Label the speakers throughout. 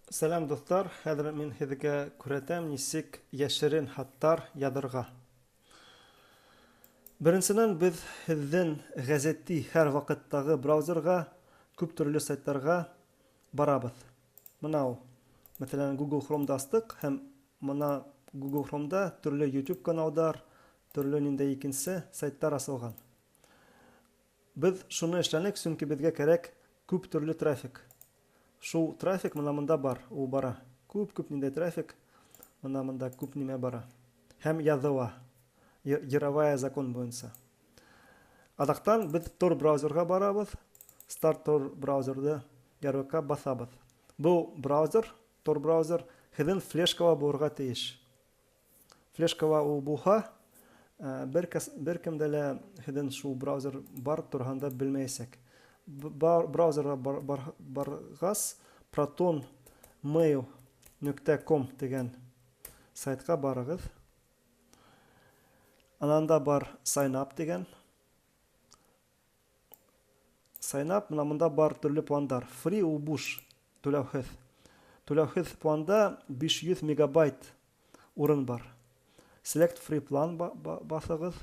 Speaker 1: Сәләм, дуҫтар! Хәҙер мин һеҙгә күрһәтәм, нисек йәшерен хаттар яҙырға. Беренсенән, беҙ һеҙҙең ғәҙәти һәр ваҡыттағы браузерға, күп төрлө сайттарға барабыҙ. Мына ул, мәҫәлән, Google Chrome-ды астыҡ һәм мына Google Chrome-да төрлө YouTube каналдар, төрлө ниндәй икенсе сайттар асылған. Беҙ шуны эшләнек, сөнки беҙгә кәрәк күп төрлө трафик. Шул трафик мына мында бар, ул бара. Күп-күп ниндәй трафик, мына мында күп нимә бара. Һәм яҙыла. Яровая закон буйынса. Аҙаҡтан беҙ Tor браузерға барабыҙ. Start Tor браузерҙы ярлыкка баҫабыҙ. Был браузер, Tor браузер, һеҙҙең флешкала булырға тейеш. Флешкала ул булһа, бер кемдә лә һеҙҙең шул браузер бар тураһында белмәйәсәк. Браузерға барғас, protonmail.com тигән сайтҡа барығыҙ. Ананда бар sign up тигән. Sign up, мына мында бар төрлө пландар. Free ул буш, түләүһеҙ. Түләүһеҙ планда 500 мегабайт урын бар. Select free plan баҫығыҙ.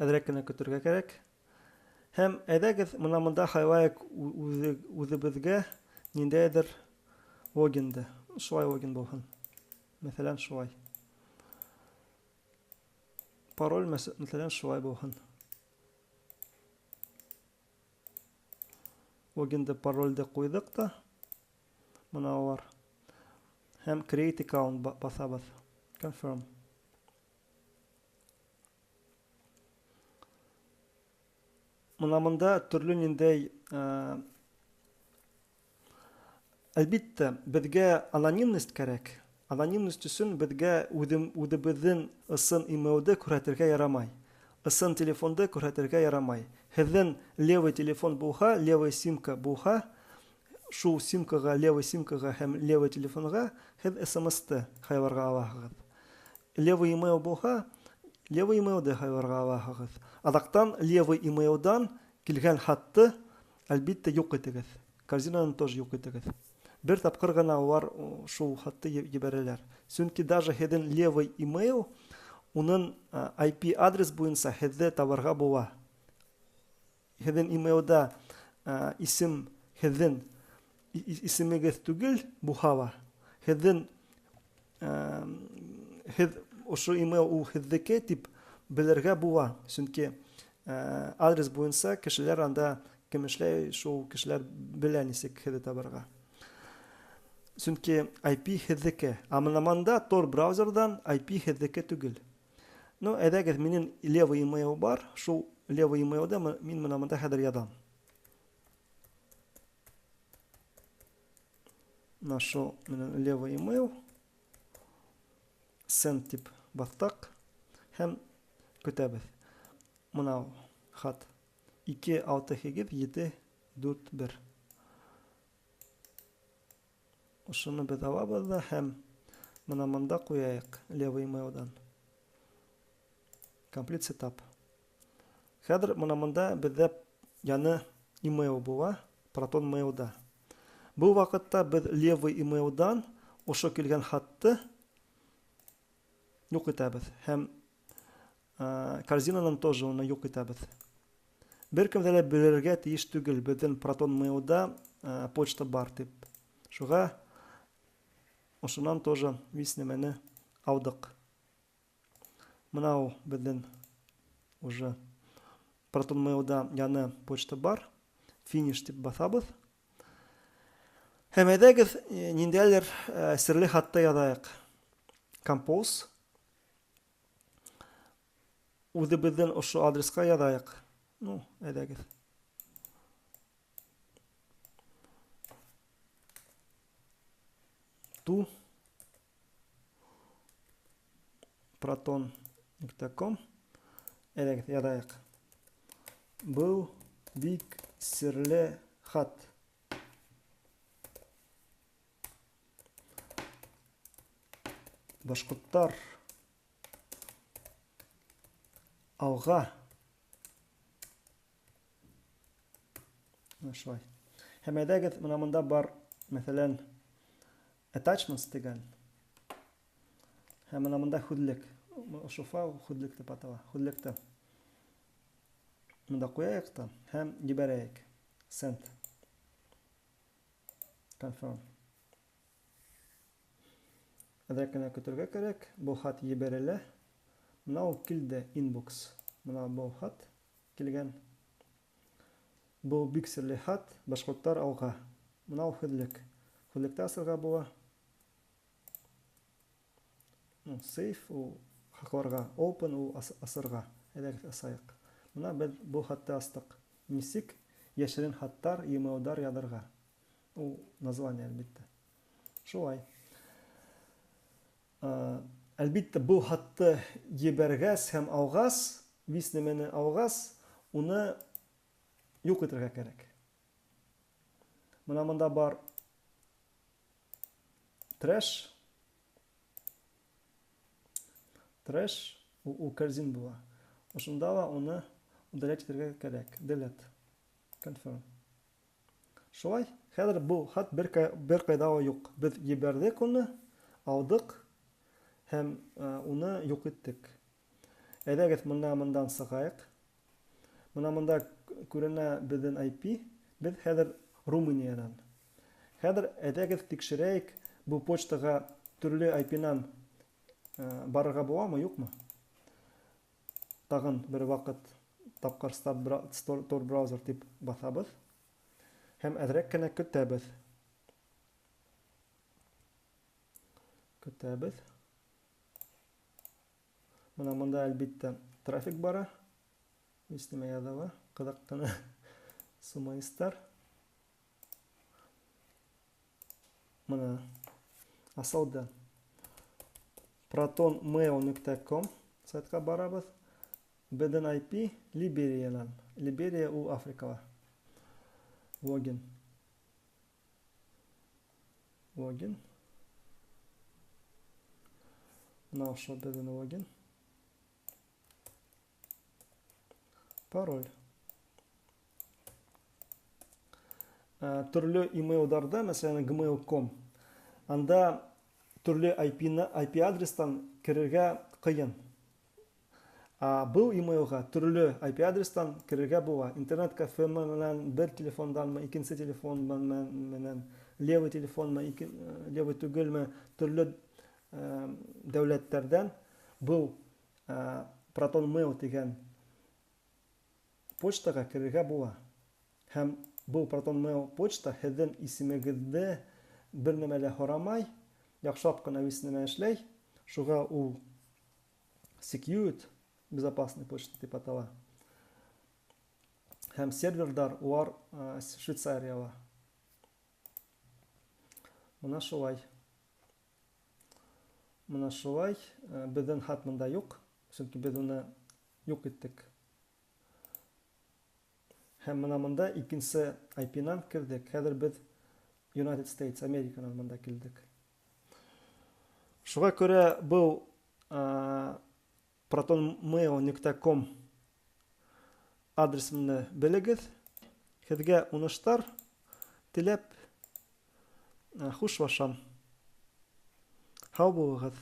Speaker 1: Әҙерәк кенә көтөргә кәрәк. Һәм әйҙәгеҙ, мына мында һайлайыҡ үҙебеҙгә ниндәйҙер логинды. Шулай логин булһын. Мәҫәлән, шулай. Пароль, мәҫәлән, шулай булһын. Логинды, парольды ҡуйҙыҡ та. Мына улар. Һәм create account баҫабыҙ. Confirm. Мына мында төрлө ниндәй, әлбиттә, беҙгә анонимность кәрәк. Анонимность өсөн беҙгә үҙебеҙҙең ысын имейлды күрһәтергә ярамай. Ысын телефонды күрһәтергә ярамай. Һеҙҙең левый телефон булһа, левый симка булһа, шул симкаға, левый симкаға һәм левый телефонға һеҙ эс эм эс-ты һайларға алаһығыҙ. Левый имейл булһа, левый имейлды һайларға алаһығыҙ. Аҙаҡтан левый имейлдан килгән хатты әлбиттә юҡ итегеҙ. Корзинаны тоже юҡ итегеҙ. Бер тапҡыр ғына улар шул хатты ебәрәләр. Сөнки даже һеҙҙең левый имейл, уның ай пи адрес буйынса һеҙҙе табырға була. Һеҙҙең имейлда, исем һеҙҙең исемегеҙ түгел булһа ла, һеҙ ошо имейл ул һеҙҙеке тип белергә була. Сөнки адрес буйынса кешеләр анда кем эшләй, шул кешеләр белә нисек һеҙҙе табырға. Сөнки ай пи һеҙҙеке. Ә мына мында Tor браузерҙан ай пи һеҙҙеке түгел. Ну, әйҙәгеҙ, минең левый имейл бар, шул левый имейлда мин мына мында хәҙер яҙам. Мына шул минең левый имейл. Send тип баҫтыҡ һәм көтәбеҙ. Мына ул хат. 2, 6, 8, 7, 4, 1. Ошоно беҙ алабыҙ ҙа һәм мына мында ҡуяйыҡ левый имейлдан. Complete setup. Хәҙер мына мында беҙҙә яңы имейл була, Proton Mail-да. Был ваҡытта беҙ левый имейлдан ошо килгән хатты юҡ итәбеҙ һәм корзинанан тоже уны юҡ итәбеҙ. Бер кемдә лә белергә тейеш түгел, беҙҙең Proton Mail-да почта бар тип. Шуға ошонан тоже вис нәмәне алдыҡ. Мына ул беҙҙең уже Proton Mail-да яңы почта бар. Финиш тип баҫабыҙ. Һәм әйҙәгеҙ, ниндәйҙер серле хатты яҙайыҡ. Compose. Үҙебеҙҙең ошо адресҡа яҙайыҡ. Ну, әйҙәгеҙ. Ту proton нөктә ком. Әйҙәгеҙ, яҙайыҡ. Был бик серле хат. Башҡорттар алға. Менә шулай. Һәм әйҙәгеҙ, мына мында бар, мәҫәлән, attachments тигән. Һәм мына мында һүҙлек. Ошо файл һүҙлек тип атала. Һүҙлекте мында ҡуяйыҡ та һәм ебәрәйек. Send. Confirm. Әҙерәк кенә көтөргә кәрәк. Был хат ебәрелә. Мына ул килде inbox. Мына был хат килгән. Был бик серле хат, башҡорттар алға. Мына ул һүҙлек. Һүҙлекте асырға була. Ну, save ул һаҡларға, open ул асырға. Әйҙәгеҙ асайыҡ. Мына беҙ был хатты астыҡ. Нисек йәшерен хаттар, e-mailдар яҙырға. Ул название, әлбиттә. Шулай. Әлбиттә, был хатты ебәргәс һәм алғас, вис нәмәне алғас, уны юҡ итергә кәрәк. Мына мында бар трэш. Трэш ул корзин була. Ошонда ла уны удалять итергә кәрәк. Delete. Confirm. Шулай, хәҙер был хат бер ҡайҙа ла юҡ. Беҙ ебәрҙек уны, алдыҡ һәм уны юҡ иттек. Әйҙәгеҙ, мына мындан сығайыҡ. Мына мында күренә беҙҙең IP. Беҙ хәҙер Румыниянан. Хәҙер әйҙәгеҙ тикшерәйек, был почтаға төрлө I P-нан барырға буламы, юҡмы? Тағын бер ваҡыт тапҡыр Start Tor Browser тип баҫабыҙ һәм әҙерәк кенә көтәбеҙ. Көтәбеҙ. Мына мында әлбиттә трафик бара. Һис нәмә яҙыла. Ҡыҙыҡ ҡына сумаистар. Мына асылды. Protonmail.com сайтҡа барабыҙ. Беҙҙең IP Либериянан. Либерия ул Африкала. Логин. Логин. Мына ошо беҙҙең логин. Пароль. Төрлө имейлдарҙа, мәҫәлән, gmail.com, анда төрлө I P адрестан керергә ҡыйын. Был имейлға төрлө I P адрестан керергә була. Интернет-кафе менән бер телефонданмы, икенсе телефон менән, левый телефонмы, левый түгелме, төрлө дәүләттәрҙән был ProtonMail тигән почтаға керергә була. Һәм был ProtonMail почта һеҙҙең исемегеҙҙе бер нәмә лә һорамай, яҡшылап ҡына вис нәмә эшләй. Шуға ул secured, безопасный почта тип атала. Һәм серверҙар улар Швейцарияла. Мына шулай. Мына шулай. Беҙҙең хат мында юҡ, сөнки беҙ уны юҡ иттек. Һәм мына мында икенсе I P-нан керҙек. Хәҙер беҙ United States, Американан мында килдек. Шуға күрә был protonmail.com адресымны белегеҙ. Һеҙгә уңыштар теләп, хушлашам. Һау булығыҙ.